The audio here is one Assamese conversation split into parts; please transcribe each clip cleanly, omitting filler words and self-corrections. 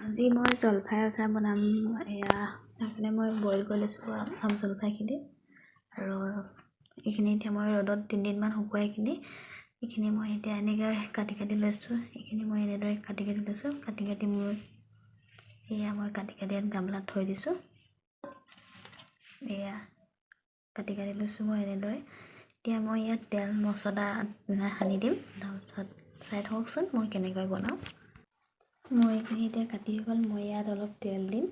আজি মই জলফাই আচাৰ বনাম। এয়া সেইকাৰণে মই বইল কৰি লৈছিলোঁ আম জলফাইখিনি আৰু এইখিনি এতিয়া মই ৰ'দত তিনিদিনমান শুকুৱাই কিনি এইখিনি মই এতিয়া এনেকৈ কাটি কাটি লৈছোঁ। এইখিনি মই এনেদৰে কাটি কাটি লৈছোঁ। কাটি কাটি মোৰ এয়া মই কাটি কাটি ইয়াত গামলাত থৈ দিছোঁ। এয়া কাটি কাটি লৈছোঁ মই এনেদৰে। এতিয়া মই ইয়াত তেল মছলা সানি দিম, তাৰপিছত চাই থাককচোন মই কেনেকৈ বনাওঁ। মোৰ এইখিনি এতিয়া কাটি হৈ গ'ল। মই ইয়াত অলপ তেল দিম।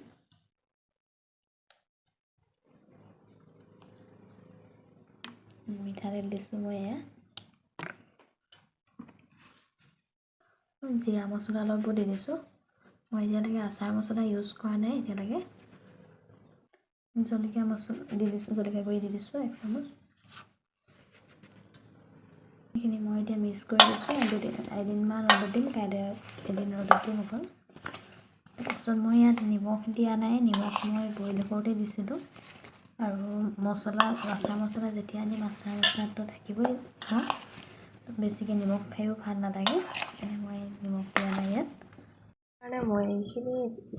মিঠাতেল দিছোঁ মই। এয়া জিৰা মছলা অলপো দি দিছোঁ। মই এতিয়ালৈকে আচাৰ মছলা ইউজ কৰা নাই এতিয়ালৈকে। জলকীয়া মছলা দি দিছোঁ, জলকীয়া গুড়ি দি দিছোঁ এক চামুচ। এইখিনি মই এতিয়া মিক্স কৰি দিছোঁ। দুদিন এদিনমান ৰ'দত দিম, কাইলৈ এদিন ৰ'দত দিম অকল। তাৰপিছত মই ইয়াত নিমখ দিয়া নাই, নিমখ মই বইল কৰোঁতে দিছিলোঁ। আৰু মছলা আচাৰ মছলা যেতিয়া আনিম, আচাৰ মছলাটো থাকিবই ন, বেছিকৈ নিমখ খায়ো ভাল নালাগে, সেইকাৰণে মই নিমখ দিয়া নাই ইয়াত। কাৰণে মই এইখিনি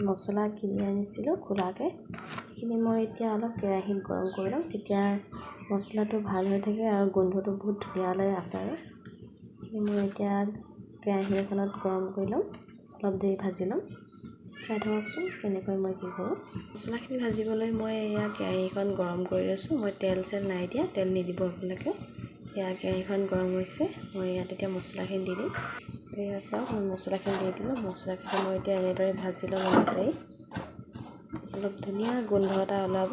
মছলা কিনি আনিছিলোঁ খোলাকৈ। এইখিনি মই এতিয়া অলপ কেৰাহীত গৰম কৰি ল'ম, তেতিয়া মছলাটো ভাল হৈ থাকে আৰু গোন্ধটো বহুত ধুনীয়া ওলায় আচাৰৰ। এইখিনি মই এতিয়া কেৰাহী এখনত গৰম কৰি ল'ম, অলপ দেৰি ভাজি ল'ম। চাই থাককচোন কেনেকৈ মই কি কৰোঁ। মছলাখিনি ভাজিবলৈ মই এয়া কেৰাহীখন গৰম কৰি লৈছোঁ। মই তেল চেল নাই দিয়া, তেল নিদিব আপোনালোকে। এয়া কেৰাহীখন গৰম হৈছে, মই ইয়াত এতিয়া মছলাখিনি দি দিম। এয়া চাওক, মই মছলাখিনি দি দিলোঁ। মছলাখিনি মই এতিয়া এনেদৰে ভাজি ল'ম। অলপ দেৰি অলপ ধুনীয়া গোন্ধ এটা ওলাব।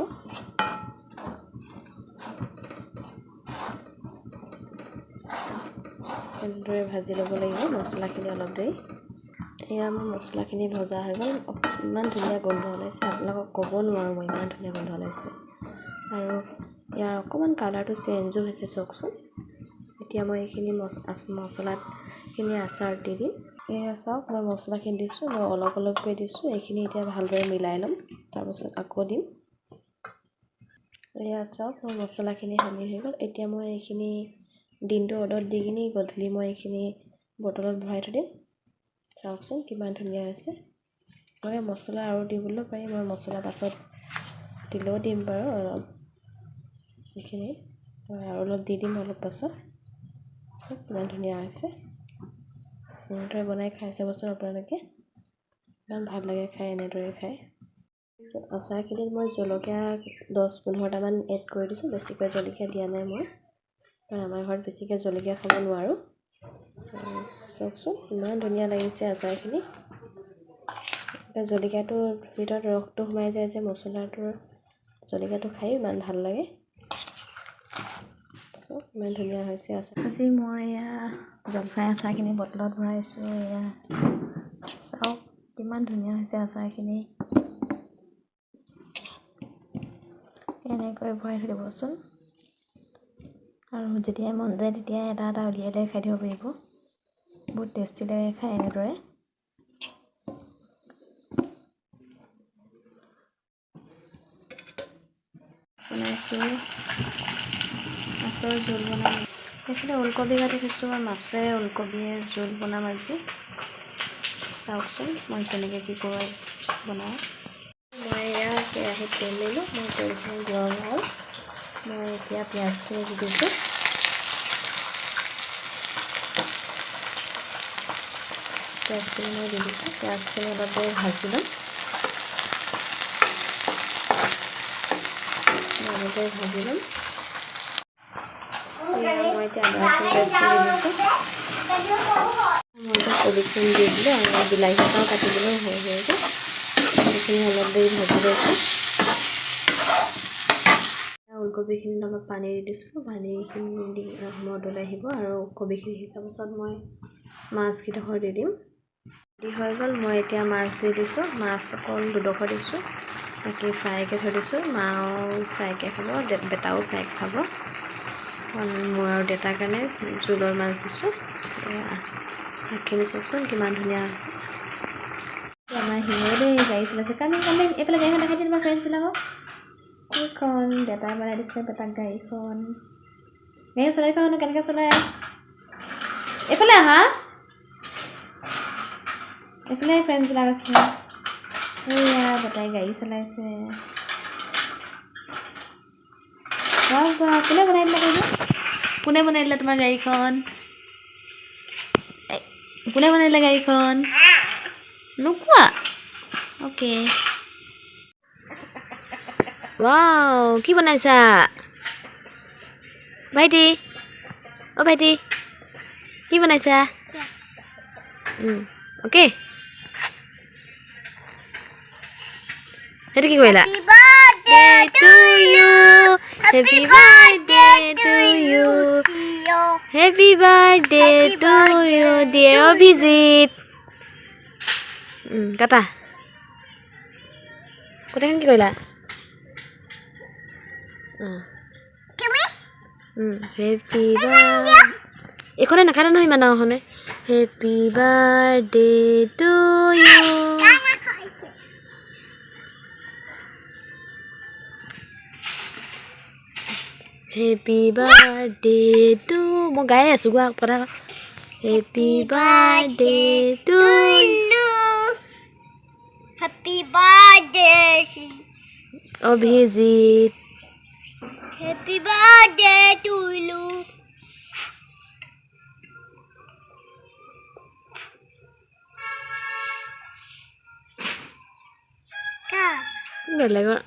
এনেদৰে ভাজি ল'ব লাগিব মছলাখিনি অলপ দেৰি। এয়া মোৰ মছলাখিনি ভজা হৈ গ'ল। ইমান ধুনীয়া গোন্ধ ওলাইছে, আপোনালোকক ক'ব নোৱাৰোঁ মই, ইমান ধুনীয়া গোন্ধ ওলাইছে। আৰু ইয়াৰ অকণমান কালাৰটো চেঞ্জো হৈছে, চাওকচোন। এতিয়া মই এইখিনি মছলাখিনি আচাৰত দি দিম। এয়া চাওক, মই মছলাখিনি দিছোঁ, মই অলপ অলপকৈ দিছোঁ। এইখিনি এতিয়া ভালদৰে মিলাই ল'ম, তাৰপাছত আকৌ দিম। এয়া চাওক, মোৰ মছলাখিনি সানি হৈ গ'ল। এতিয়া মই এইখিনি দিনটো ৰ'দত দি কিনি গধূলি মই এইখিনি বটলত ভৰাই থৈ দিম। চাওকচোন কিমান ধুনীয়া হৈছে। মই মছলা আৰু দিবলৈও পাৰি, মই মছলা পাছত দিলেও দিম বাৰু অলপ। এইখিনি মই আৰু অলপ দি দিম অলপ পাছত। কিমান ধুনীয়া হৈছে। এনেদৰে বনাই খাই চাবচোন আপোনালোকে, ইমান ভাল লাগে খাই এনেদৰে খাই। আচাৰখিনিত মই জলকীয়া 10-15টামান এড কৰি দিছোঁ, বেছিকৈ জলকীয়া দিয়া নাই মই, কাৰণ আমাৰ ঘৰত বেছিকৈ জলকীয়া খাব নোৱাৰোঁ। চাওকচোন ইমান ধুনীয়া লাগিছে আচাৰখিনি। জলকীয়াটোৰ ভিতৰত ৰসটো সোমাই যায় যে মছলাটোৰ, জলকীয়াটো খায়ো ইমান ভাল লাগে। চাওক ইমান ধুনীয়া হৈছে আচাৰ। আজি মই এয়া জলফাই আচাৰখিনি বটলত ভৰাইছোঁ। এয়া চাওক কিমান ধুনীয়া হৈছে আচাৰখিনি। এনেকৈ ভৰাই থৈ দিবচোন, আৰু যেতিয়াই মন যায় তেতিয়াই এটা এটা উলিয়াই লৈ খাই দিব পাৰিব। বহুত টেষ্টি লাগে খাই এনেদৰে। বনাইছোঁ মাছৰ জোল বনাম। এইফালে ওলকবি কাটি থৈছোঁ মই, মাছে ওলকবিয়ে জোল বনাম আজি। চাওকচোন মই কেনেকৈ কি কৰোঁ বনাওঁ। মই এয়া কেৰাহীত তেল দিলোঁ, মোৰ তেলখিনি গৰম হ'ল। মই এতিয়া পিঁয়াজখিনি দি দিছোঁ। পিঁয়াজখিনি মই দি দিছোঁ। পিঁয়াজখিনি অলপ দেৰি ভাজি ল'ম। অলপ দেৰি ভাজি ল'ম। এয়া মই এতিয়া আদা ৰচুন পেষ্টটো দি দিছোঁ। মই এতিয়া কবিখিনি দি দিলোঁ আৰু বিলাহী এটাও কাটি দিলোঁ সৰু সৰুকৈ। কবিখিনি অলপ দেৰি ভাজি লৈছোঁ। ওলকবিখিনিত অলপ পানী দি দিছোঁ। পানীখিনি দি মদলৈ আহিব আৰু কবিখিনি সিজাৰ পাছত মই মাছকেইডোখৰ দি দিম। দি হৈ গ'ল, মই এতিয়া মাছ দি দিছোঁ। মাছ অকল দুডোখৰ দিছোঁ, বাকী ফ্ৰাইকৈ থৈ দিছোঁ। মাও ফ্ৰাইকৈ খাব, বেটাও ফ্ৰাইকৈ খাব। মোৰ আৰু দেউতাৰ কাৰণে জোলৰ মাছ দিছোঁ। শাকখিনি চাওকচোন কিমান ধুনীয়া হৈছে। আমাৰ হিমুৱে দেই গাড়ী চলাইছে। কামিং কামিং, এইফালে গাড়ীখন দেখাই দিয়ে তোমাৰ ফ্ৰেণ্ডছবিলাকক। এইখন দেউতাই বনাই দিছিলে বেটাক গাড়ীখন। গাড়ীখন চলাই কেনেকৈ চলায়, এইফালে আহা, এইফালে ফ্ৰেণ্ডছবিলাক আছে। এয়া বতাই গাড়ী চলাইছে। বাহ বাহ, কোনে বনাই দিলে গাড়ীখন? কোনে বনাই দিলে তোমাৰ গাড়ীখন? কোনে বনাই দিলে গাড়ীখন? নোকোৱা? অ'কে। ৱাও, কি বনাইছা ভাইটি? অ' ভাইটি, কি বনাইছা? অ'কে, সেইটো কি কৰিলা? Happy to you, happy birthday to you, happy birthday to you dear Abhijit. কাটা গোটেইখন কি কৰিলা? হেপী বাৰ্থডে, এইখনে নাকাটে নহয় ইমান ডাঙৰখনে। Happy birthday to you. Happy birthday to, মই গাই আছোঁ, গোৱা কথা। Happy birthday to you. Happy birthday Abhijit. Happy birthday to you. বেলেগৰ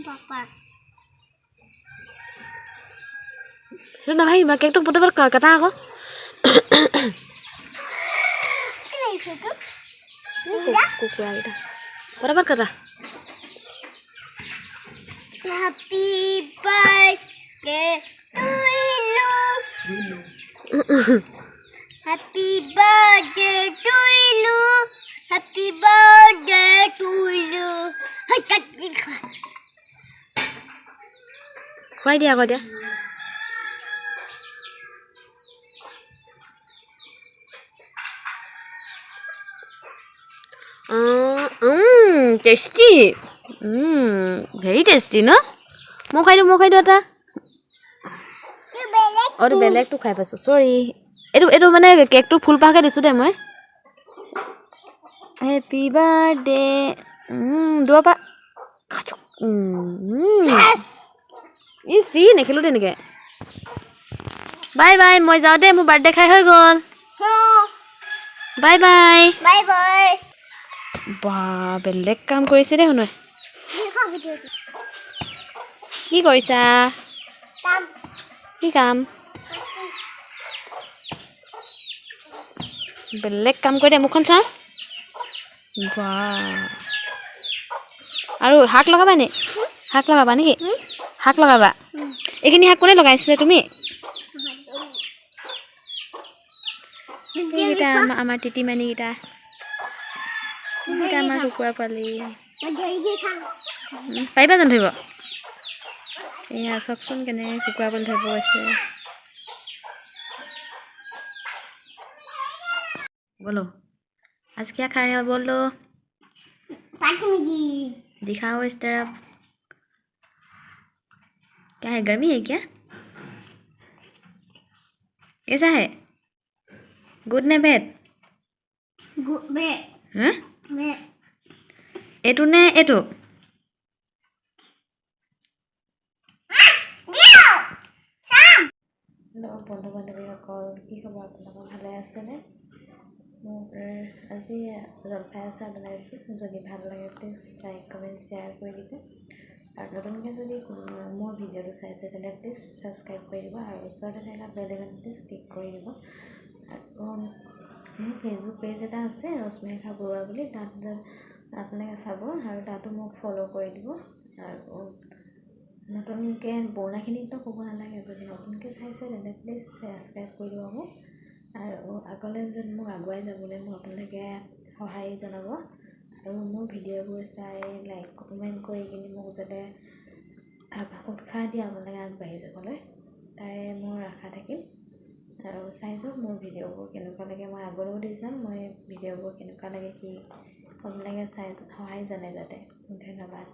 পাপা সেইটো নাভাঙিবা, কেকটো পটাপট কাটা আকৌ। কুকুৰাকেইটা পটাপট কাটা। Happy birthday to you. Happy birthday to you. Happy birthday to you. খুৱাই দিয়া আকৌ এতিয়া। টেষ্টি, ভেৰি টেষ্টি ন? মই খাই দিওঁ, মই খাই দিওঁ এটা। অঁ, এইটো বেলেগটো খাই পাইছোঁ, চৰি। এইটো এইটো মানে কেকটো ফুলপাহকৈ দিছোঁ দেই মই। Happy birthday. দূৰৰ পৰা ই চি নেখেলোঁ তেনেকৈ। বাই বাই, মই যাওঁ দেই, মোৰ বাৰ্থডে খাই হৈ গ'ল। Bye bye. Bye bye. বা, বেলেগ কাম কৰিছে দেই শুনৈ। কি কৰিছা? কি কাম? বেলেগ কাম কৰি দে, মুখখন চাওঁ। বা, আৰু শাক লগাবা নি? শাক লগাবা নেকি? শাক লগাবা? এইখিনি শাক কোনে লগাইছিলে? তুমি? এইকেইটা আমাৰ তিতিমানিকেইটা, এইকেইটা আমাৰ কুকুৰা পোৱালি। পাৰিবা জানো ধৰিব? এয়া চাওকচোন কেনেকৈ কুকুৰা পোৱালি ধৰিব গৈছে। बोलो, आज क्या खा रहे हो? बोलो, दिखाओ इस तरफ। क्या है, गर्मी है क्या? कैसा है, गुड ने बेड? এইটো নে এইটো? হেল্ল' বন্ধু বান্ধৱীসকল, কি খবৰ আপোনালোকৰ? ভালে আছেনে? মোক আজি জলফাই আচাৰ বনাইছোঁ। যদি ভাল লাগে প্লিজ লাইক কমেণ্ট শ্বেয়াৰ কৰি দিব। আৰু নতুনকৈ যদি মোৰ ভিডিঅ'টো চাইছে তেন্তে প্লিজ ছাবস্ক্ৰাইব কৰি দিব আৰু ওচৰতে থকা বেল আইকন প্লিজ ক্লিক কৰি দিব। আৰু মোৰ ফেচবুক পেজ এটা আছে ৰশ্মিৰেখা বৰুৱা বুলি, তাত আপোনালোকে চাব আৰু তাতো মোক ফ'ল' কৰি দিব। আৰু নতুনকৈ পুৰণাখিনিকতো ক'ব নালাগে, যদি নতুনকৈ চাইছে তেন্তে প্লিজ ছাবস্ক্ৰাইব কৰি দিব মোক। আৰু আগলৈ যেন মোক আগুৱাই যাবলৈ মোক আপোনালোকে সহায় জনাব। আৰু মোৰ ভিডিঅ'বোৰ চাই লাইক কমেণ্ট কৰি কিনি মোক যাতে উৎসাহ দিয়ে আপোনালোকে আগবাঢ়ি যাবলৈ, তাৰে মোৰ আশা থাকিল। আৰু চাই যাওক মোৰ ভিডিঅ'বোৰ কেনেকুৱা লাগে, মই আগলৈও দি যাম। মই ভিডিঅ'বোৰ কেনেকুৱা লাগে কি আপোনালোকে চাই সহায় জনাই যাতে। ধন্যবাদ।